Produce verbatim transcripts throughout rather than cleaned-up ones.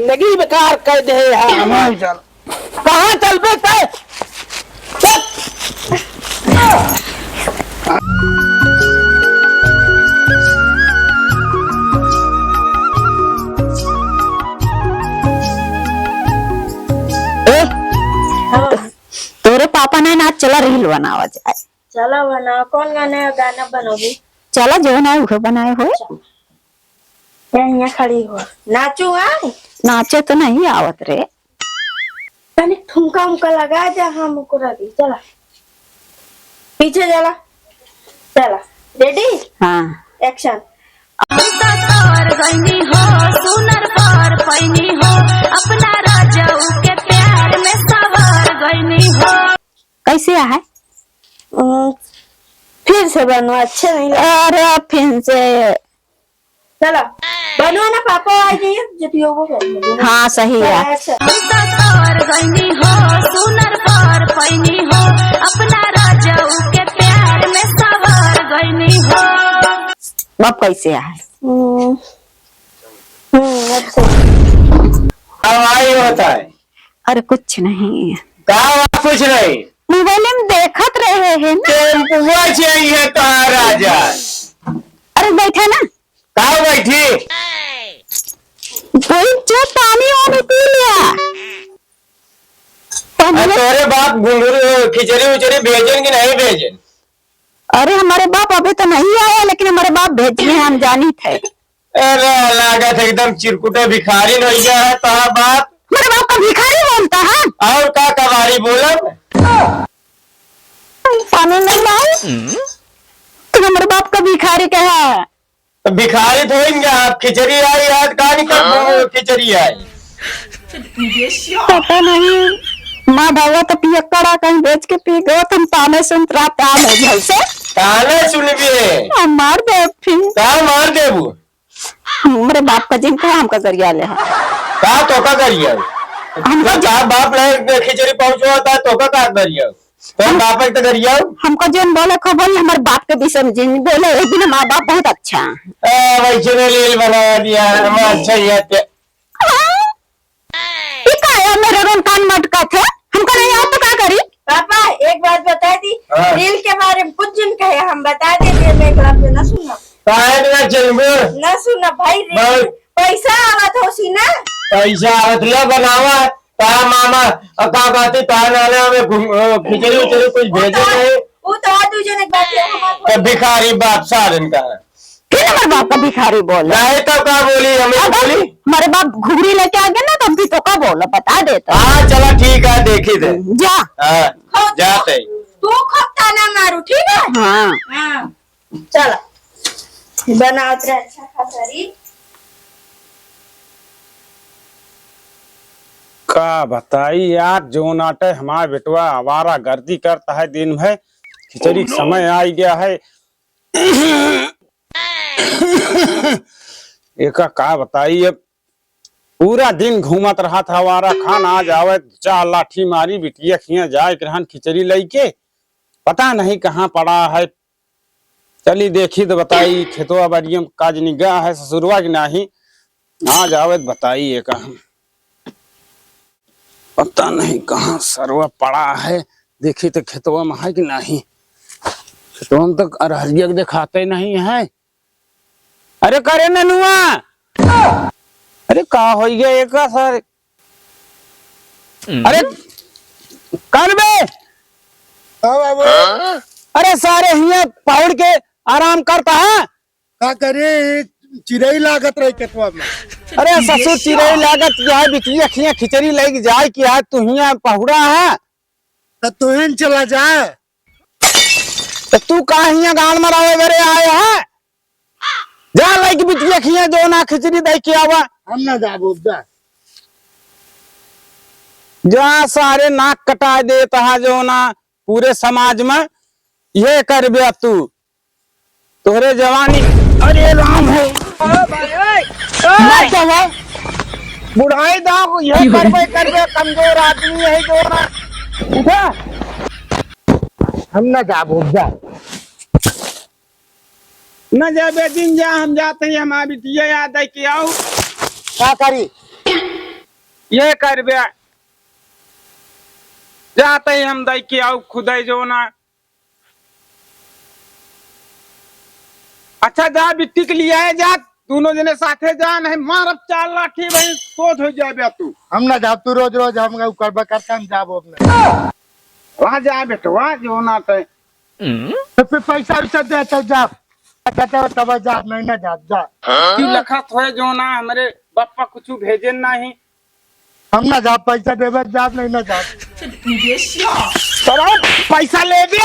जिंदगी बेकार कर दे है। हमार चल। कहाँ चलबे तै? चल। ए, हाँ। तोरे पापा नहीं ना, चला reel बनावा जाए। चला बनाओ, कौन गाना, गाना बनोगी? चला जो ना उहे बनाए हो। चल। यहाँ, यहाँ खड़ी हो, नाचू आए। नाचे तो नहीं आवत रे। तनी ठुमका उमका लगा जा, हम ओकरा दी। चला, पीछे चला, चला। Ready? हाँ। Action। हम तो तोर गइनी हो, सुनर बर पैनी हो, अपना राजाऊ के प्यार में सवर गइनी हो। कैसे है? हम्म, फिर से बनवा, अच्छे नहीं लगे। अरे, फिर से। चलो, बनवा ना, पापा आ जाइए, जतियो वो कर लेंगे। हाँ, सही है। अच्छा। हम तो तोर गइनी हो, सुनर बर पैनी हो, अपना राजाऊ के प्यार में सवर गइनी हो। अब कैसे है? हम्म। हम्म, अब सही। अब आई होता है। अरे, कुछ नहीं। का हुआ? कुछ नहीं। मोबाइल में देखत रहे हैं ना। टेम्पुआ चाहिए तो आ राजा। अरे, बैठा ना। का बैठी? कोई जो पानी वानी पी लिया। पानी अरे, में तोरे बाप घुंघरू, खिचड़ी उचड़ी भेजन कि नहीं भेजन? अरे, हमारे बाप अभी तो नहीं आया, लेकिन हमारे बाप भेजिए हैं, हम जानित है। अरे, लागत एकदम चिरकुटे भिखारी हो गया है तोहार बाप। मेरे बाप का भिखारी बोलता है? और का कबारी बोलब? पानी नहीं लाए? तो हमारे बाप का भिखारी कहा है? तो भिखारी थोड़ी ना आप, खिचड़ी आई आज, का निकल खिचड़ी आई। पता नहीं, माँ बाबा तो पियक्कड़ा कहीं बेच के पी गए, तुम ताने सुनत रात आ गए घर से। ताने सुनबे? हम मार दे फिर। का मार देबू? हमरे बाप का जिन कहा हमका गरिया ले है। का तोका गरिया? हमका तो का बाप ले खिचड़ी पहुँचवा था, तोका का गरिया? तो हम बाप के तो गरिया। हमका जोन बोले को बोल, हमारे बाप के विषय में जिन बोले, एक दिन हमारा बाप बहुत अच्छा। ए, वैसे ने लील बना दिया, हम अच्छा ही है ते। हाँ? ई का है, मेरे रोन कान मटका थे? हमका नहीं आता, का करी? पापा, एक बात बता दी, हाँ। रील के बारे में कुछ जिन कहे, हम बता देते हैं, मैं एक बात ना सुनो। काहे ना चलबो? ना सुनो भाई, रील भाई। पैसा आवत हो सी ना? पैसा आवत ले बनावा, ता मामा, और का कहती, ता नाना में घुम-, ओ, खिचड़ी उचड़ी कुछ भेजे नहीं। वो तो और दू जने के बात है, हम तो भिखारी बाप सारन का। फिर हमारे बाप का भिखारी बोल। नहीं तो का बोली, हमें अब बोली? हमारे बाप घुघरी लेके आ गए ना, तब भी तो का बोलो, बता देता। हाँ, चला ठीक है, देखी दे। जा। हाँ, जाते। तू खूब ताना मारू, ठीक है? हाँ। हाँ, चला। बनावत रहे अच्छा खासा रील। का बताई यार, जोन आटे हमार बेटवा आवारा गर्दी करता है दिन भर, खिचड़ी के समय आई गया है। एका का बताई, अब पूरा दिन घूमत रहत हवारा खान, आज आवे चार लाठी मारी, बिटिया खिया जाए के रहन खिचड़ी लइके, पता नहीं कहाँ पड़ा है। चली देखी तो बताई, खेतवा बाड़िया में काज निगाह है ससुरवा की नाही, आज आवे तो बताई एका हम। पता नहीं कहाँ सरवा पड़ा है, देखी तो खेतवा में है कि नहीं। खेतवा में तो अरहरिया के देखाते नहीं है। अरे करे ननुआ, अरे का होइ गया एका सारे? अरे कर बे, हाँ बाबू। अरे सारे हियाँ पहुड़ के आराम करता है। का करे, चिरई लागत रही खेतवा में। अरे ससुर, चिरई लागत क्या है, बिटिया खिया खिचड़ी लेके जाए कि आज तू हियाँ पहुड़ा है। तो तू ही चला जा। तो तू का हियाँ गान मरावे घरे आए है? जा लेके बिटिया खिया जो ना खिचड़ी दे के आवा। हम ना जाबो, जा। जा सारे नाक कटाए देत हा जो ना पूरे समाज में, ये करबे तू। तोहरे जवानी, अरे राम हो। ओ भाई, ओए, ओए। मर जावा। बुढ़ाई दाव को यह करबे, करबे, कमजोर आदमी है जो ना। उठा। हम ना जाबो, जा। ना जाबे जिन जा, हम जाते हैं, हमारी बिटिया याद है कि आओ। का करी? ये करबे, जाते ही हम दई के आउ खुदे जौना। अच्छा जा बिट्टी के लियाए जा, दुनो जने साथे जा, नहीं मारब चार लाठी भाई, सोच हो जाबे तू। हम ना जाब, तू रोज रोज हम उ करबा करता, हम जाब अपने। वहाँ जा बेटवा, जौना ते। तो फिर पैसा वैसा दे तो जा। अच्छा, तब, तब जा, नहीं ना जा, जा। तू लखत होए जौना, हमरे बप्पा कुछ भेजे नहीं। हम ना जा, पैसा देबे, जा, नहीं ना जा। तोरा पैसा लेबे?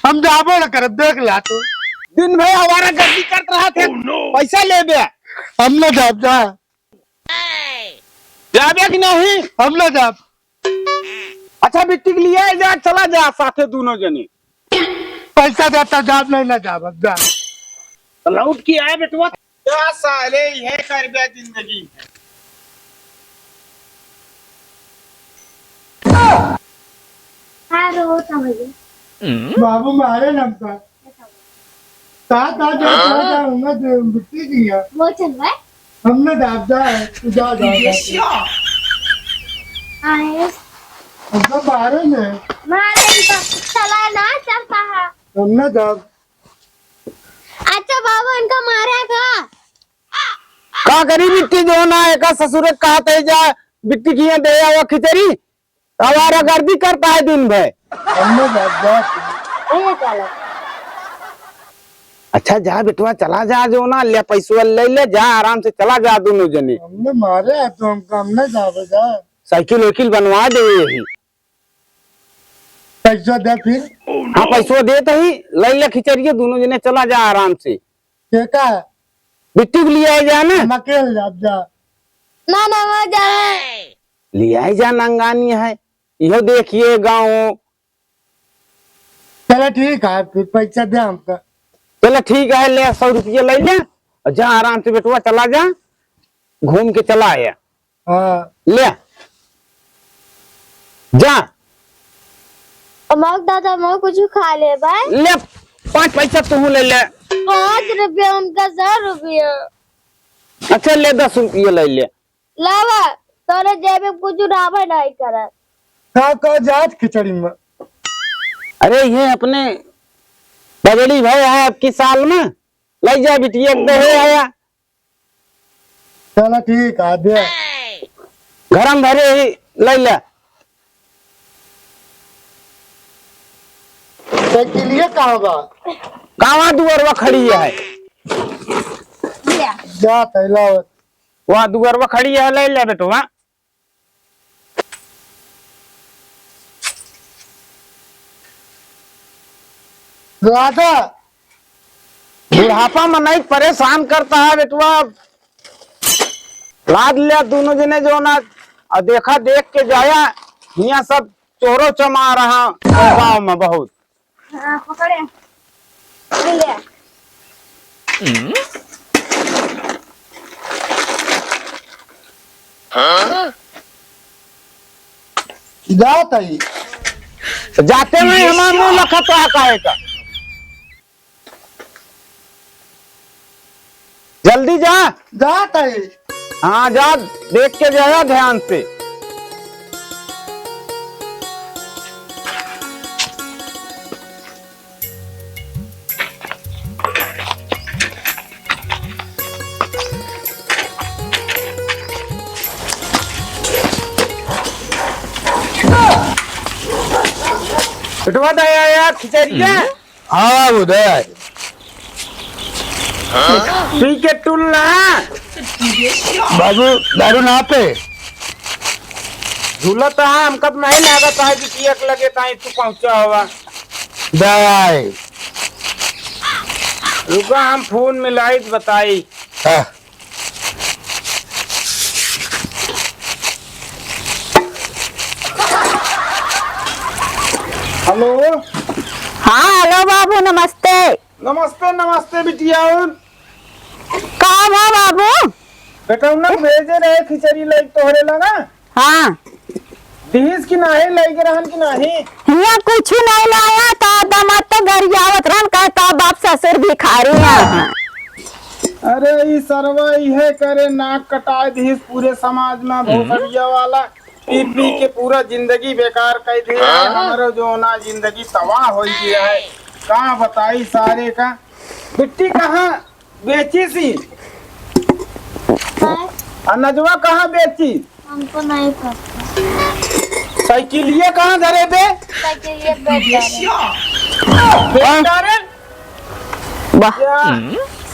हम जाबो ना करब, देख ला तू। दिन भर आवारा गर्दी करत रहत है। Oh, no। पैसा लेबे? हम ना जाब, जा। जाबे कि नहीं? हम ना जाब। अच्छा, बिट्टी के लियाए जा, चला जा साथे दुनो जने। पैसा देता जाब, नहीं ना जाब, अब जा। तो लौट के आए बेटवा। क्या साले, ये कर बे जिंदगी। हाँ, रो, समझ। बाबू मारे ना हमका। का, का, जा, का, जा, हमने दे, बिट्टी दी है। वो चल भाई। हमने डाब जा, तू जा, जा, जा। आए। हम तो बाहर में। मारे इनका चला ना, चल कहा। हमने डाब। अच्छा बाबू, इनका मारे का? का करी बिट्टी जौना, एका ससुरे कहत है जा, बिट्टी किया दे आवा खिचड़ी। आवारागर्दी करता है दिन भर। हमने जा, जा। अच्छा जा बेटवा, चला जा, जौना ले पैसवा ले ले जा, आराम से चला जा दुनो जने। हमने मारे है तो हमका, हमने जावे जा। साइकिल वाइकिल बनवा दे यही। पैसा दे फिर। हाँ, पैसवा देत ही, ले ले खिचड़िया, दुनो जने चला जा आराम से। के का? बिट्टी के लियाए जा ना। हम अकेले जाब जा। ना, ना, वो जाए। लियाए जा नंगानी है। इहो देखिए गाँव। चला ठीक है, फिर पैसा दे हमका। चला ठीक है, ले सौ रुपया ले ले। और जा आराम से बेटवा, चला जा, घूम के चला आया। हाँ। ले। जा। अमक दादा, मैं कुछ खा ले भाई। ले, पाँच पैसा तू ले ले। पाँच रुपया उनका, सौ रुपया। अच्छा, ले, दस रुपया ले ले। लावा, तोरे जेब में कुछ रहबे नहीं करे। का, का जात खिचड़ी में? अरे, ये अपने बजड़ी भाई है, अब की साल में ले जा बिटिया के दे आया। चला ठीक है, दे। गरम भरे ही ले ले। साइकिलिया कहाँ बा? कहाँ दुअरवा खड़ी है? ले। जा तैलावत। वहाँ दुअरवा खड़ी है, ले ले बेटवा। दादा, बुढ़ापा में नहीं परेशान करता है बेटवा। लाद लिया दुनो जने जौना, और देखा देख के जाया, हियाँ सब चोरो चमा रहा गाँव में बहुत। हाँ, पकड़े। ले। जात हई। जाते में हमार मुँह लखत है काहे का? जल्दी जा। जात हई। हाँ, जा, देख के जाया ध्यान से। बेटवा दया यार, खिचड़िया। हम्म। हाँ बाबू, दया है। पी के टुल रहा। बाबू, दारू ना पे। झूलत है, हमका तो नहीं लागत है कि पिए के लगे ताई तू पहुँचा होवा। दया है। रुका, हम फोन मिलाई तो बताई। हाँ। हेलो। हाँ, हेलो बाबू, नमस्ते। नमस्ते, नमस्ते बिटिया। और का बा बाबू? बेटा, उन्हें भेजे रहे खिचड़ी लाई तोहरे लगा। हाँ। दिहिस कि नाही, लइके रहन कि नाही? हियाँ कुछ नहीं लाया, तो दमाद तो गरियावत रहन, कहे तो बाप ससुर भिखारी हैं। अरे, ई सरवा इहे करे, नाक कटाए दिहिस पूरे समाज में, भोसड़िया वाला। पी पी के पूरा जिंदगी बेकार कर दिहे। हमरो जो ना जिंदगी तबाह हो गया है। का बताई सारे का। बिट्टी कहाँ बेची सी? हाँ? अनजवा कहाँ बेची? हमको नहीं पता। साइकिलिया कहाँ धरे बे? साइकिलिया बेच डाले। बेच डाले? वाह। या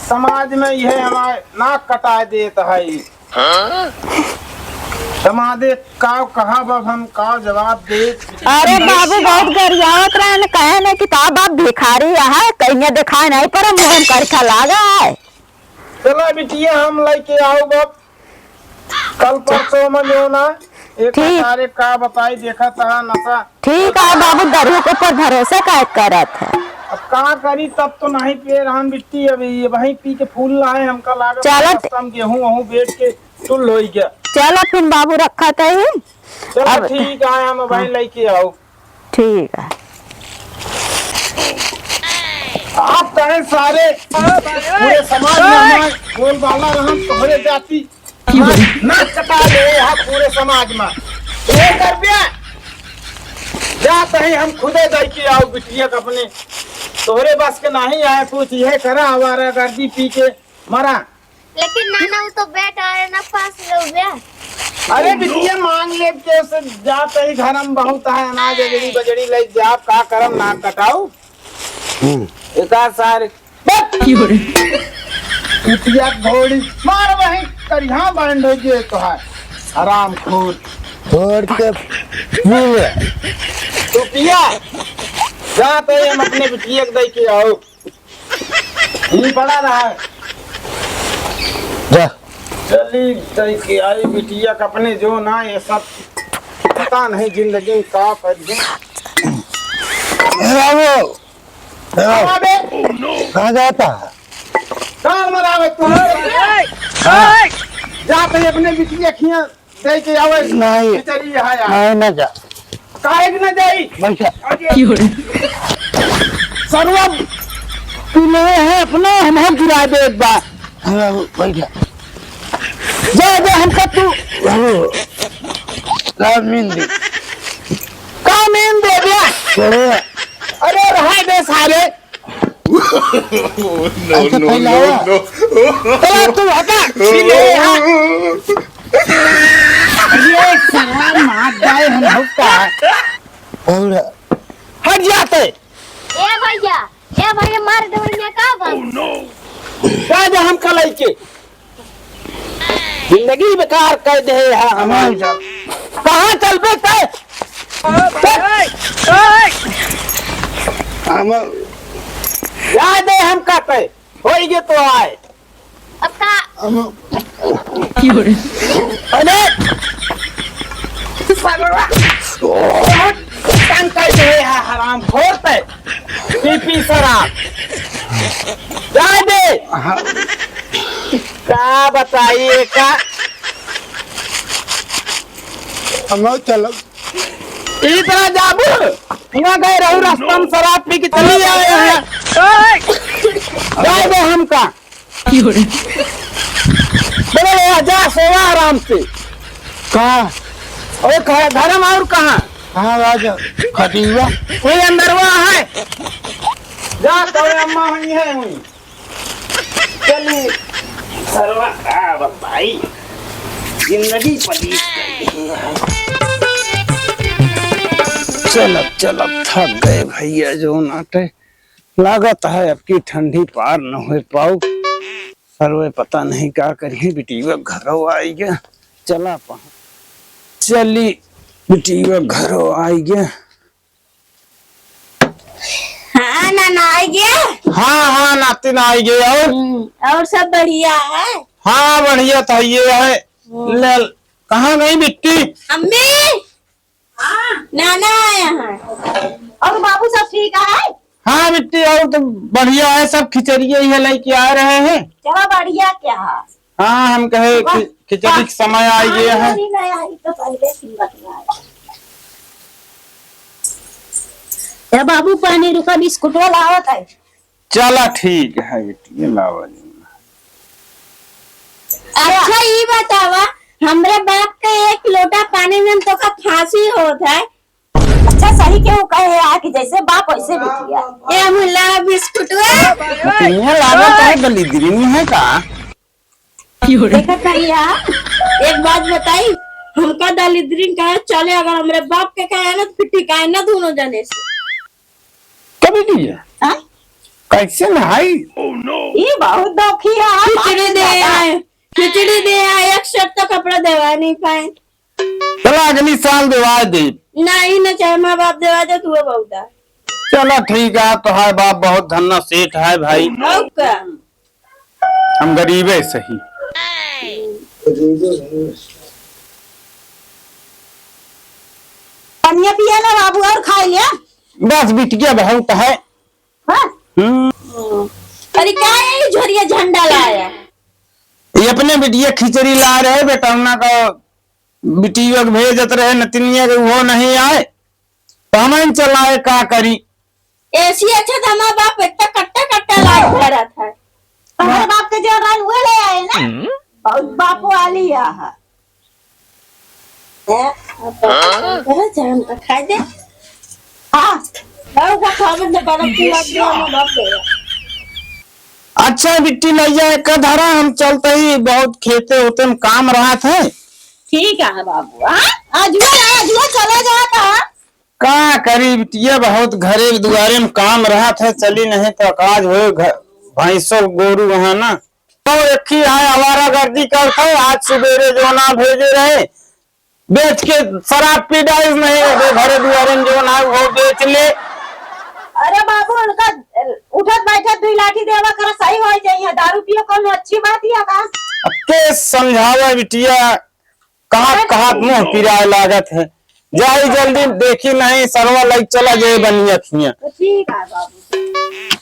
समाज में यह हमारे नाक कटाए देत है। हाँ? समाधे का कहब, अब हम का जवाब दे? अरे बाबू, बहुत गरियावत रहन, कहे न कि का बाप भिखारी है, कहीं देखाए नहीं पर मुँह में करखा लागा है। चला बिटिया, हम लेके आउब अब। कल परसों में जो ना, एक ठीक। तारीख का बताई, देखा तहा नशा। ठीक है बाबू, दरुआ के ऊपर भरोसे काहे करत है? अब का करी, तब तो नहीं पिए रहन बिट्टी, अभी ये वहीं पी के फूल लाए, हमका लागत चलो है, ठ- हम गेहूं वहूं बेच के टुल होई गया। चलो फिर बाबू, रखा तही। चलो अब ठीक है, हम वहीं हाँ। लेके आओ। ठीक है। आप कहे सारे पूरे समाज में हमारे बोलबाला रहन, तोहरे जाति नाक कटा दे यहाँ पूरे समाज में। ये कर दिया। जा तही हम खुदे जाई के आओ बिटिया के अपने। तोहरे बस के नहीं आए कुछ, ये करा आवारागर्दी पी के मरा। लेकिन नाना, वो तो बेटा है ना, पास रहुए। अरे बिटिया, मांग लेब के उसे, जा तही घर में बहुत है अनाज, अजड़ी बजड़ी ले जाब, का करम नाक कटाऊ। हम्म। एका सारे बस! की हो रे? कुतिया घोड़ी, मार वहीं करिहा बांध हो जे तोहार। हरामखोर। छोड़ के पी ले। तू पिया, जा तो हम अपने बिटिया के दे के आओ। यहीं पड़ा रहा है। जा। चली दे के आई बिटिया के अपने जो ना ये सब पता नहीं जिंदगी में का कर दे। ए बाबू, ए बाबू। अबे। कहाँ जाता है? कहाँ मरावे तू? हाँ। जा तो अपने बिटिया खिया दे के आवे। नहीं। बेचारी यहाँ यार। नहीं, ना जा। काहे के ना जाई? बैठा। अरे। सरवा पी ले है अपने, हम हम गिरा दे एक बार। हाँ, बैठा। जा, जा, हमका तू। बाबू, का मीन दे? का मीन दे बे? छोड़ो। अरे, रहा दे सारे। No, ऐसे no, फैलावा। No, no। चला, तू हटा। ये ले, हाँ। ये सरवा मार जाए हम लोग का। और हट जाते। ए भैया, ए भैया, मार दे भैया, का बा? का दे हम कलाई के? जिंदगी बेकार कर दे है हमार। कहाँ चलबे तै? हम जा दे हम कहते, होई गे तो आए। अब का? हम अरे! सरवा! बहुत तंग कर दे है हरामखोर तै। पी पी शराब। जा दे। हाँ। का बताइए का? हम चलब। ई तरह जाबू? हियाँ गए रहू रास्ता में शराब पी के चली आए हैं। जाए दे हमका। बोले भैया, जा सोवा आराम से। का? अरे घर, घर में और कहाँ? हाँ, राजा, खटिया। वही अंदरवा है। जा, तोरे अम्मा हुई है, हुई। चली, सरवा, आ, भाई, जिंदगी पलीत कर दी है। चलब, चलब, थक गए भैया, जो नाटे। लागत है, अब की ठंडी पार न हो पाऊ। सरवे पता नहीं का करिए, बिटिया घरो आई गया। चला पहुँच, चली, बिटिया घरो आई गया। हाँ, नाना, आई गया? हाँ, हाँ, नातिन आई गया। और? हम्म, और सब बढ़िया है? हाँ, बढ़िया तो ये है। हम्म। ले, कहाँ गई बिट्टी? अम्मी! हाँ। नाना आया है। और बाबू सब ठीक है? हाँ बिट्टी, और तो बढ़िया है, सब खिचड़िया ही लेके आ रहे हैं। चलो बढ़िया क्या है? हाँ, हम कहे वाह, खि-, खिचड़ी वाह। के समय आ गया है। नहीं, नहीं, आई तो पहले की बात है। ए बाबू, पानी रुका, बिस्कुट वाला आवत है। चला ठीक है बिट्टी, ये लावा जी। अच्छा, ई बतावा, हमरे बाप के एक लोटा पानी में तोका फांसी होत है। अच्छा, सही केहू कहे है कि जैसे बाप वैसे बिटिया। ए, मुल्ला बिस्कुटवा। इहाँ लागत है दलिद्री नहीं है का? देखत नहीं यार, एक बात बताई, हमका दलिद्री कहे चले, अगर हमरे बाप के कहे ना, तो फिर ठिकाए ना दोनों जने से। कभी नहीं है। हाँ? कैसे नहाई? ई बहुत दुखी है, खिचड़ी दे आए, खिचड़ी दे आए, एक सेट तो कपड़ा देवा नहीं पाए। चला, अगली साल देवा दे। नहीं ना, चाहे माँ बाप देवा दे, तू बहुत है। चला, ठीक है, तो है बाप बहुत धन्ना सेठ है भाई। और का? हम गरीबे सही। पनिया पिया ना बाबू, और खा लिया। बस बिटिया बहुत है। हाँ? हम्म। अरे का ये झोरिया झंडा लाया? ये अपने बिटिया खिचड़ी ला रहे, बेटौना का बिटिया के भेजत रहे, नतिनिया के वो नहीं आए, तो हम चलाए का करी। ऐसी अच्छा तो हमारा बाप इतना कट्टा कट्टा लाग भरा था। हमारे बाप के जो रहा वो ले आए ना। बहुत बाप वाली है। हैं? अब बाप करे जान तो खाए दे। हाँ। बाप का खावे तो करब की बात जो हम बाप दे। अच्छा बिट्टी लैया एक धरा, हम चलते ही बहुत खेते होते में काम रहत है। ठीक है बाबू, हाँ? आजुआ, आजुआ चला जाता। का करी बिटिया, बहुत घरे दुआरे में काम रहत है, चली नहीं तो काज हो घ-, भैंसो गोरू वहाँ ना। तो एक ही आए आवारागर्दी करत है, आज सुबेरे जो ना भेजे रहे, बेच के शराब पी डाइस नहीं, वो घरे दुआरे में जो ना वो बेच ले। अरे बाबू, उनका उठत बैठत दुई लाठी देवा कर सही हो जाइए, दारू पियो कौन अच्छी बात है का? अब के समझावा बिटिया, कहाँ अरे कहाँ मुँह पिराए लागत है। जाई जल्दी, देखी नहीं सरवा लाइक चला जाए बनिया खिया। तो ठीक है बाबू।